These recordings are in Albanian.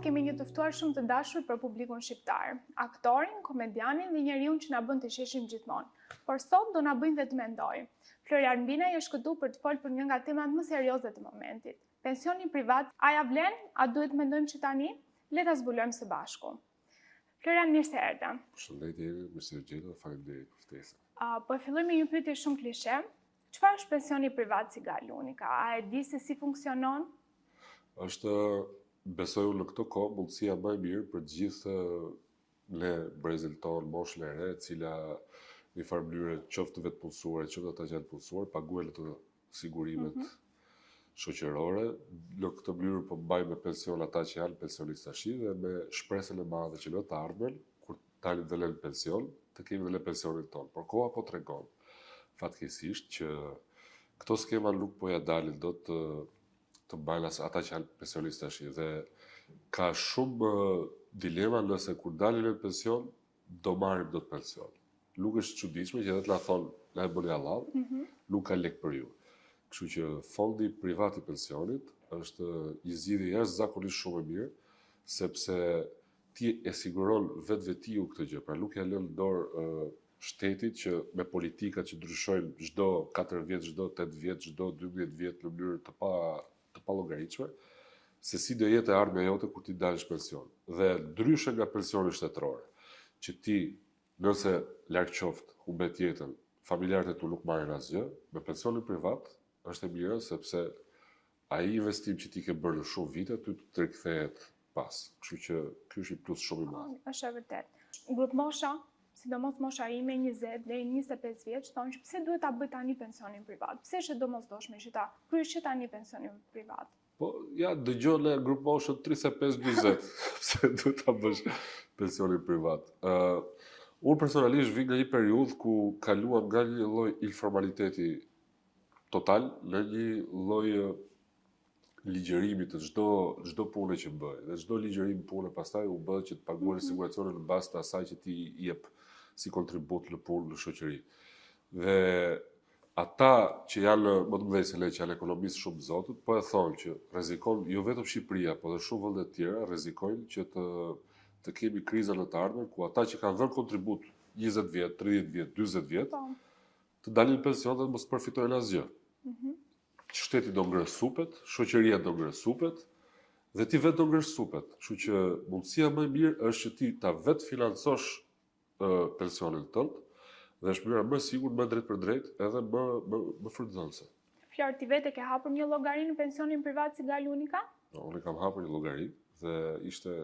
kemi një të ftuar shumë të dashur për publikun shqiptar, aktorin, komedianin dhe njeriun që na bën të qeshim gjithmonë. Por sot do na bëjnë dhe të mendojmë. Florian Binaj është këtu për të folë për një nga temat më serioze të momentit. Pensioni privat, a ja vlen? A duhet të mendojmë që tani? Le ta zbulojmë së bashku. Florian, mirë se erdhe. Përshëndetje, mirë se ju gjeta, faleminderit për ftesën. Uh, po e filloj me një pyetje shumë klishe. Çfarë është pensioni privat Sigal Unika? A e di se si funksionon? Është, besoj unë në këtë kohë, mundësia më e mirë për të gjithë ne brezin tonë, moshën e re, e cila në një farë mënyre qoftë të vetëpunësuar, qoftë ata që janë të punësuar, paguajnë ato sigurimet mm -hmm. shoqërore. Në këtë mënyrë po mbajmë me pension ata që janë pensionistë tash dhe me shpresën e madhe që në të ardhmen, kur dalim dhe në pension, të kemi dhe ne pensionin tonë. Por koha po tregon fatkeqësisht që këto skema nuk po ja dalin dot të të mbajnë as ata që janë pensionistë tash dhe ka shumë dilema nëse kur dalim në pension do marrim dot pension. Nuk është çuditshme që edhe të na thonë na e bëni hallall, mm -hmm. nuk ka lek për ju. Kështu që fondi privat i pensionit është një zgjidhje jashtëzakonisht shumë e mirë, sepse ti e siguron vetvetiu këtë gjë, pra nuk ja lën dorë shtetit që me politikat që ndryshojnë çdo 4 vjet, çdo 8 vjet, çdo 12 vjet në mënyrë të pa të pallogaritshme, se si do jetë e ardhmja jote kur ti dalësh pension. Dhe ndryshe nga pensioni shtetëror, që ti nëse larg qoftë humbet jetën, familjarët e tu nuk marrin asgjë, me pensionin privat është e mira sepse ai investim që ti ke bërë në shumë vite ty të rikthehet pas. Kështu që ky është një plus shumë i madh. Është e vërtetë. Grup mosha, sidomos mosha ime 20 deri 25 vjeç, thonë që pse duhet ta bëj tani pensionin privat? Pse është e domosdoshme që ta kryesh që tani pensionin privat? Po, ja, dëgjo në grup moshën 35-40, pse duhet ta bësh pensionin privat. Uh, unë personalisht vij nga një periudhë ku kaluam nga një lloj informaliteti total në një lloj ligjërimi të çdo çdo pune që bëj. Dhe çdo ligjërim pune pastaj u bë që të paguash mm -hmm. siguracione në bazë të asaj që ti jep si kontribut në punë në shoqëri. Dhe ata që janë më të mëdhenj se ne që janë ekonomistë shumë të zotët, po e thonë që rrezikon jo vetëm Shqipëria, po edhe shumë vende të tjera rrezikojnë që të të kemi kriza në të ardhmen ku ata që kanë dhënë kontribut 20 vjet, 30 vjet, 40 vjet, po. të dalin në pension dhe të mos përfitojnë asgjë. Mm -hmm. Shteti do ngrë supet, shoqëria do ngrë supet dhe ti vetë do ngrësh supet. Kështu që mundësia më e mirë është që ti ta vetë financosh pensionin tënd dhe është mënyra më e sigurt, më drejtpërdrejt edhe më më më frytdhënëse. Flor, ti vetë ke hapur një llogari në pensionin privat Sigal Unika? Po, unë kam hapur një llogari dhe ishte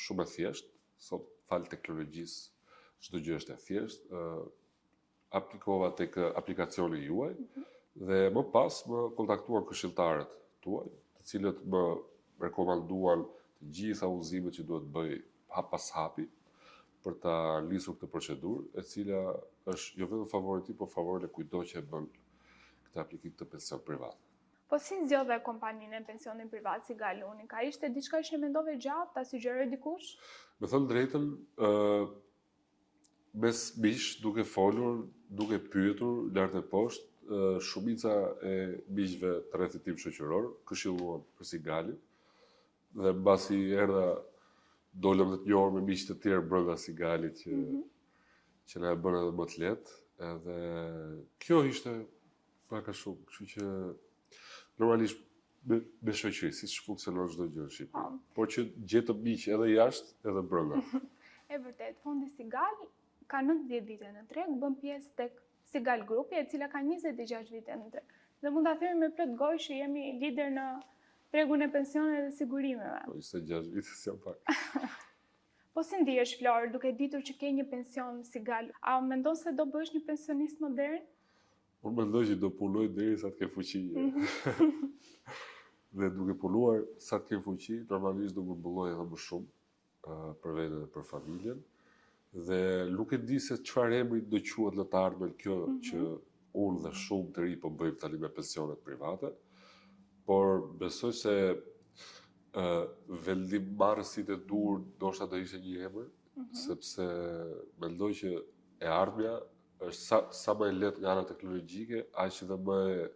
shumë e thjeshtë. Sot falë teknologjisë çdo gjë është e thjeshtë. Ë aplikova tek aplikacioni juaj mm -hmm. dhe më pas më kontaktuan këshilltarët tuaj, të cilët më rekomanduan të gjitha udhëzimet që duhet bëj hap pas hapi për ta nisur këtë procedurë, e cila është jo vetëm favorin tim, por favorin e kujtdo që e bën këtë aplikim të pension privat. Po si zgjodhe kompaninë e pensionin privat Sigal Unika? Ishte diçka që e mendove gjatë, ta sugjeroi dikush? Me thënë drejtën, ë mes miqsh duke folur, duke pyetur lart e poshtë, shumica e miqve të rrethit tim shoqëror këshilluan për Sigalin dhe mbasi erdha dolëm dhe të njohur me miq të tjerë brenda Sigalit që mm -hmm. që na e bënë edhe më të lehtë, edhe kjo ishte pak a shumë, kështu që normalisht me, me shoqëri, siç funksionon çdo gjë në Shqipëri. Po. Por që gjetëm miq edhe jashtë, edhe brenda. E vërtet, fondi Sigal ka 90 vite në treg, bën pjesë tek Sigal Grupi, e cila ka 26 vite në treg. Dhe mund ta themi me plot gojë që jemi lider në tregun e pensioneve dhe sigurimeve. Po 26 vite s'janë pak. Po si ndihesh Flor, duke ditur që ke një pension Sigal? A mendon se do bëhesh një pensionist modern? Unë mendoj që do punoj deri sa të kem fuqi. Mhm. dhe duke punuar sa të kem fuqi, normalisht do grumbulloj edhe më shumë uh, për veten dhe për familjen. Dhe nuk e di se çfarë emri do quhet në të ardhmen kjo mm -hmm. që unë dhe shumë të ri po bëjmë tani me pensionet private, por besoj se uh, vendimmarrësit e duhur ndoshta do ishte një emër, mm -hmm. sepse mendoj që e ardhmja është sa sa më e lehtë nga ana teknologjike, aq edhe më e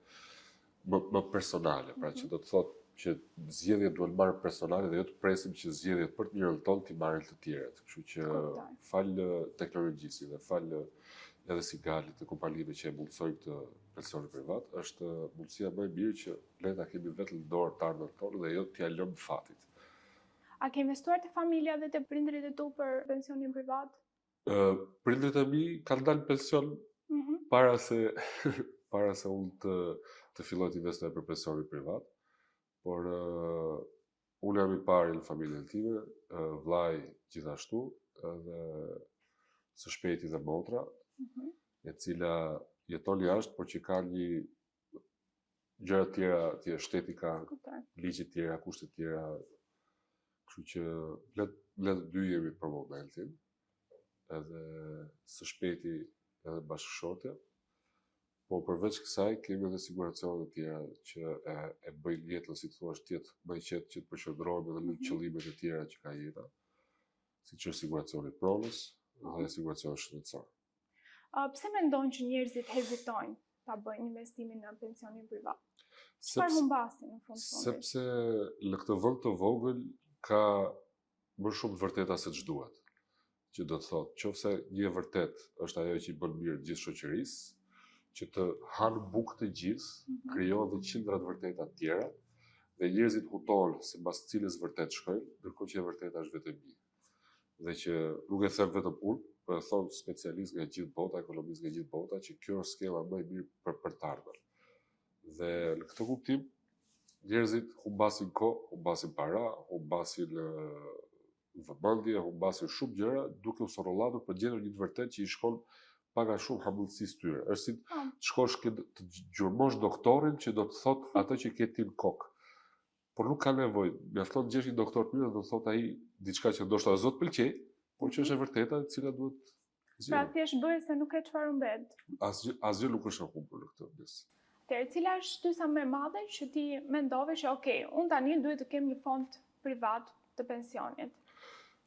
më më personale, pra që mhm. do të thotë që zgjedhjet duhen marrë personale dhe jo të presim që zgjedhjet për të mirën tonë t'i marrin të tjerët. Kështu që falë teknologjisë dhe falë edhe Sigalit dhe kompanive që e mundësojnë këtë pensionin privat, është mundësia më e mirë që ne ta kemi vetë në dorë të ardhmen tonë dhe jo t'ia lëmë fatit. A ke investuar te familja dhe te prindërit e tu për pensionin privat? Prindërit e mi kanë dalë pension mm -hmm. para se para se unë të të filloj të investoj për pensionin privat, por uh, unë jam i pari në familjen time, uh, vllai gjithashtu, edhe së shpejti dhe motra, mm -hmm. e cila jeton jashtë, por që ka një gjëra të tjera, atje shteti ka ligje të tjera, kushte të tjera. Kështu që ne ne të dy jemi për momentin, edhe së shpejti edhe bashkëshortja. Po përveç kësaj kemi edhe siguracione të tjera që e, e bëjnë jetën si të thuash të jetë më e qetë që të përqendrohemi edhe në mhm. qëllimet e tjera që ka jeta, siç është siguracioni i pronës dhe siguracioni shëndetësor. Uh, pse mendon që njerëzit hezitojnë ta bëjnë investimin në pensionin privat? Çfarë humbasin në fund fundit? Sepse në këtë vend të vogël ka më shumë të vërteta se ç'duhet. Që do të thotë, qoftë se një e vërtetë është ajo që i bën mirë gjithë shoqërisë, që të hanë bukë të gjithë, mm -hmm. krijohen dhe qindra të vërteta të tjera, dhe njerëzit hutohen se mbas cilës vërtetë shkojnë, ndërkohë që e vërteta është vetëm një. Dhe që nuk e them vetëm unë, po e thonë specialistë nga gjithë bota, ekonomistë nga gjithë bota, që kjo është skema më e mirë për për të ardhmen. Dhe në këtë kuptim, njerëzit humbasin kohë, humbasin para, humbasin vëmendje, humbasin shumë gjëra, duke u sorollatur për të gjetur një të vërtetë që i shkon pak a shumë hamëllësisë tyre. Është si po. të shkosh ke të gjurmosh doktorin që do të thotë atë që ke ti në kokë. Por nuk ka nevojë, mjafton të gjesh një doktor të mirë dhe do të thotë ai diçka që ndoshta s'do të pëlqejë, por që është e vërteta e cila duhet Pra thjesht bëje se nuk ke çfarë humbet. Asgjë asgjë nuk është e humbur në këtë mes. Atëherë, cila është shtysa më e madhe që ti mendove që ok, unë tani duhet të kem një fond privat të pensionit?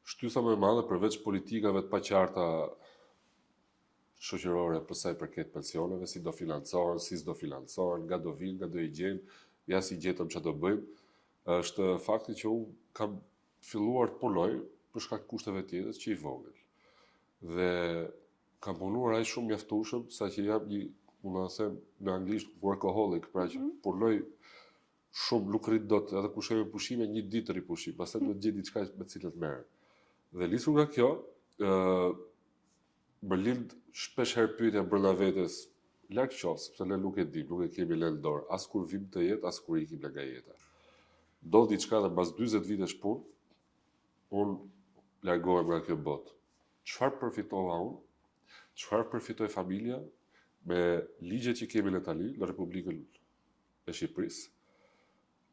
Shtysa më e madhe përveç politikave të paqarta shoqërore për sa i përket pensioneve, si do financohen, si s'do financohen, nga do vinë, nga do i gjejmë, ja si gjetëm ça do bëjmë, është fakti që unë kam filluar të punoj për shkak të kushteve të jetës që i vogël. Dhe kam punuar aq shumë mjaftueshëm sa që jam një, mund ta them në anglisht workaholic, pra që mm -hmm. punoj shumë nuk rri dot edhe kur shkoj me pushime një ditë rri pushim, pastaj duhet të gjej diçka me të cilën të merrem. Dhe nisur nga kjo, ë më lind shpesh herë pyetja brenda vetes, larg qoftë, sepse ne nuk e dimë, nuk e kemi lënë në dorë, as kur vim në jetë, as kur ikim nga jeta. Ndodh diçka dhe mbas 40 vitesh punë, unë largohem nga kjo botë. Çfarë përfitova unë? Çfarë përfitoi familja me ligjet që kemi në Itali, në Republikën e Shqipërisë?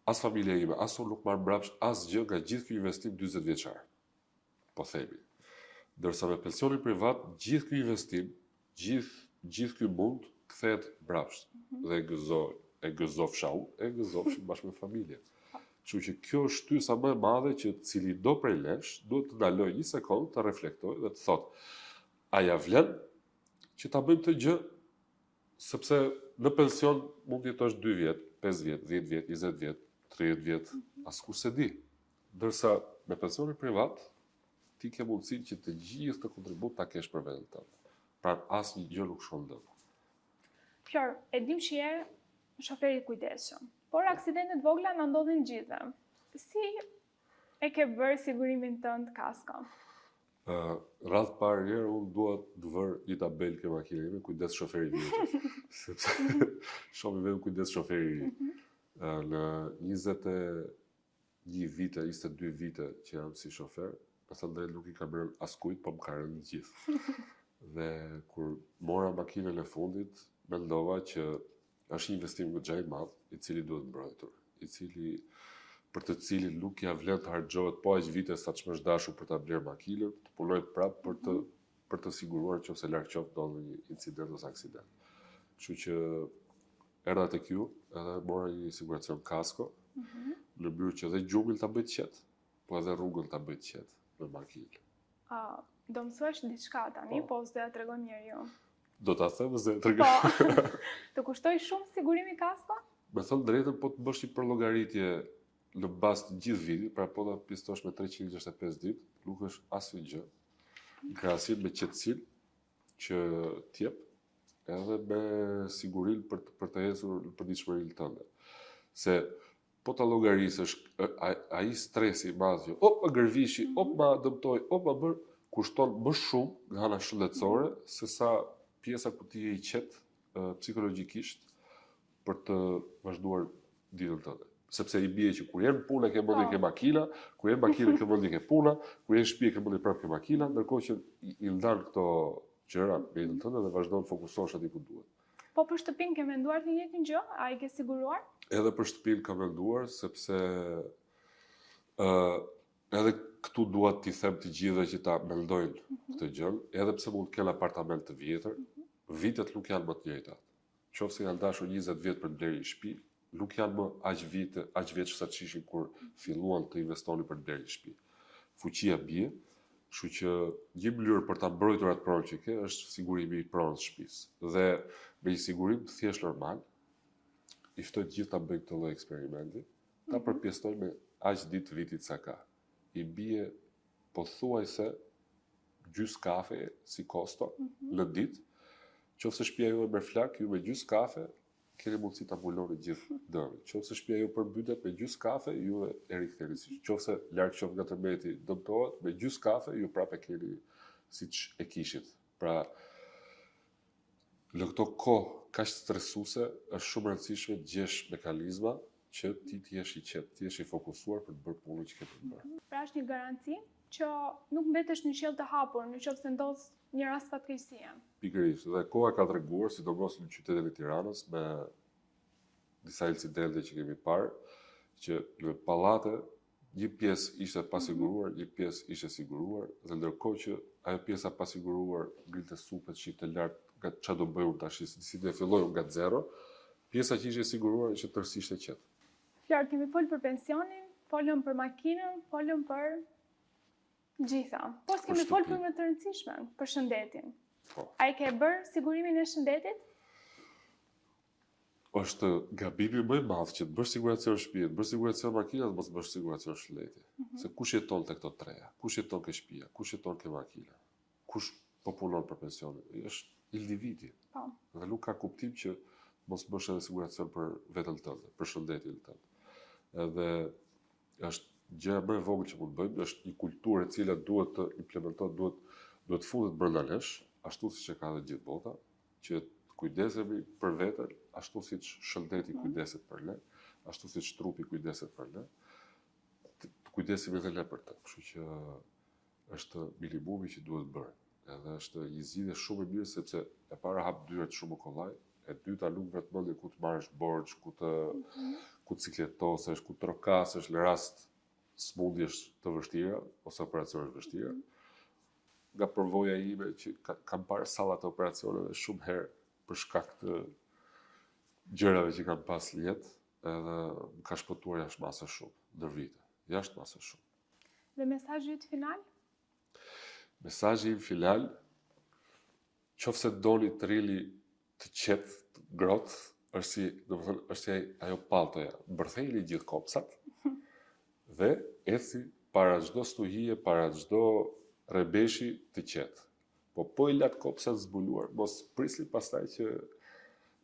As familja ime, as unë nuk marr mbrapsht asgjë nga gjithë ky investim 40 vjeçar. Po themi. Ndërsa me pensionin privat, gjithë ky investim, gjithë gjithë ky mund kthehet mbrapsht mm -hmm. dhe e gëzo, e gëzofsha unë, e gëzofshim bashkë me familjen. Kështu që kjo është shtysa më e madhe që cilido prej nesh duhet të ndalojë një sekondë, të reflektojë dhe të thotë, a ja vlen që ta bëjmë këtë gjë sepse në pension mund të jetosh 2 vjet, 5 vjet, 10 vjet, 20 vjet, 30 vjet, mhm. askush s'e di. Ndërsa me pensionin privat ti ke mundësinë që të gjithë këtë kontribut ta kesh për veten tënde. Pra asnjë gjë nuk shkon dëm. Flor, e dim që je shofer i kujdesshëm, por aksidentet e vogla na ndodhin gjithë. Si e ke bërë sigurimin tënd kasko? Uh, radhë të parë njëherë, unë dua të vër një tabelë ke makina ime, kujdes shoferi i vjetër. Sepse shoh vetëm kujdes shoferi i ri. Mm -hmm. uh, në 21 vite, 22 vite që jam si shofer, me thënë drejt nuk i kam rënë askujt, po më ka rënë gjithë. Dhe kur mora makinën e fundit, mendova që është një investim goxha i madh, i cili duhet mbrojtur, i cili për të cilin nuk ja vlen të harxhohet po aq vite sa ç'më është dashur për ta blerë makinën, të punoj prapë për të mhm. për të siguruar nëse larg qoftë ndodh një incident ose aksident. Kështu që erdha tek ju edhe mora një siguracion kasko, mm -hmm. në mënyrë që edhe gjumin ta bëj të qetë, po edhe rrugën ta bëj të qetë me makinë. Uh, do më thuash diçka tani, po, po s'do ja tregojmë njeriu. Do ta them s'do ja tregoj. Po. Të kushtoi shumë sigurimi kasko? Me thënë drejtën, po të bësh një përllogaritje në bazë të gjithë vitit, pra po ta pjesëtosh me 365 ditë, nuk është asnjë gjë. Në krahasim me qetësinë që t'jep, edhe me sigurinë për të, për të ecur në përditshmërinë tënde. Se po ta llogarisësh ai stresi i madh që op ma gërvishi, op ma dëmtoi, op ma bër, kushton më shumë nga ana shëndetësore se sa pjesa ku ti je i qetë psikologjikisht për të vazhduar ditën tënde. Sepse i bie që kur je në punë ke mendjen ke po. makina, kur je në makinë ke mendjen ke puna, kur je në shtëpi ke mendjen prapë ke makina, ndërkohë që i ndan këto gjëra në jetën tënde dhe vazhdon të fokusohesh aty ku duhet. Po për shtëpinë ke menduar të njëjtën gjë? A e ke siguruar? Edhe për shtëpinë kam menduar sepse ë uh, edhe këtu dua t'i them të gjithëve që ta mendojnë mm -hmm. këtë gjë, edhe pse mund të kenë apartament të vjetër, mm -hmm. vitet nuk janë më të njëjta. Qoftë se janë dashur 20 vjet për të blerë një shtëpi, nuk janë më aq vite, aq vjet sa ç'ishin kur filluan të investonin për të blerë një shtëpi. Fuqia bie, kështu që një mënyrë për ta mbrojtur atë pronë që ke është sigurimi i pronës së shtëpisë. Dhe me një sigurim të thjeshtë normal, i ftoj të gjithë ta bëjnë këtë lloj eksperimenti, ta mhm. përpjestojnë me aq ditë të vitit sa ka. I bie pothuajse gjysë kafe si kosto mm -hmm. në ditë. Qoftë se shtëpia juaj merr flakë, ju me gjysë kafe keni mundësi ta mbuloni gjithë dëmin. Qoftë se shtëpia juaj përmbytet me gjysë kafe, ju e riktheni siç. Qoftë se larg qoftë nga tërmeti dëmtohet, me gjysë kafe ju prapë e keni siç e kishit. Pra, në këto kohë kaq stresuese është shumë e rëndësishme të gjesh mekanizma që ti të jesh i qetë, të jesh i fokusuar për të bërë punën që ke për të bërë. Pra është një garanci që nuk mbetesh në qiell të hapur në qoftë se ndodh një rast fatkeqësie. Pikërisht, dhe koha ka treguar, sidomos në qytetin e Tiranës me disa incidente që kemi parë, që në pallate një pjesë ishte e pasiguruar, një pjesë ishte siguruar dhe ndërkohë që ajo pjesa e pasiguruar ngrinte supet, shihte lart nga çfarë do bëj unë tash, si do e filloj unë nga zero, pjesa që ishte e siguruar ishte tërësisht e qetë. Flor, kemi folë për pensionin, folëm për makinën, folëm për gjitha. Po s'kemi folë për më të rëndësishmen, për shëndetin. Po. A e ke bërë sigurimin e shëndetit? Është gabimi më i madh që të bësh siguracion shtëpie, të bësh siguracion makine dhe mos bësh siguracion shëndeti. Mm -hmm. Se kush jeton te këto treja? Kush jeton ke shtëpia? Kush jeton ke makina? Kush po punon për pensionin? Është individi. Po. Dhe nuk ka kuptim që mos bësh edhe siguracion për veten tënde, për shëndetin tënd. Edhe është gjëja më e vogël që mund të bëjmë, është një kulturë e cila duhet të implementohet, duhet duhet të futet brenda nesh, ashtu siç e ka edhe gjithë bota, që të kujdesemi për veten, ashtu siç shëndeti mhm. kujdeset për ne, ashtu siç trupi kujdeset për ne, të kujdesemi edhe ne për të. Kështu që është minimumi që duhet bërë. Edhe është një zgjidhje shumë e mirë sepse e para hap dyert shumë më kollaj, e dyta nuk vret mendjen ku të marrësh borxh, ku të mm -hmm. ku të sikletosesh, ku të trokasësh në rast sëmundjesh të vështira ose operacionesh të vështira. Mm -hmm. Nga përvoja ime që ka, kam parë sallat e operacioneve shumë herë për shkak të gjërave që kam pas në jetë, edhe më ka shpëtuar jashtë mase shumë, ndër vite, jashtë mase shumë. Dhe mesazhi yt final? Mesazhi im final, qoftë se doni të rrini të qetë, të ngrohtë, është si, domethënë, është si ajo palltoja. Mbërthejini gjithë kopsat dhe ecni para çdo stuhie, para çdo rrebeshi të qetë. Po po i latë kopsat zbuluar, mos prisni pastaj që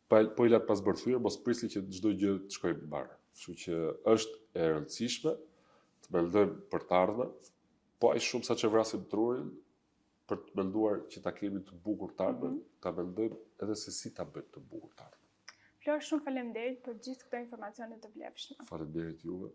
pa, po i latë pa zbërthyer, mos prisni që çdo gjë të shkojë mbarë. Kështu që është e rëndësishme të mendojmë për të ardhmen, po aq shumë sa që vrasim trurin për të menduar që ta kemi të bukur të ardhmen, mm -hmm. ta mendojmë edhe se si ta bëjmë të bukur të ardhmen. Flor, shumë faleminderit për gjithë këto informacione të vlefshme. Faleminderit juve.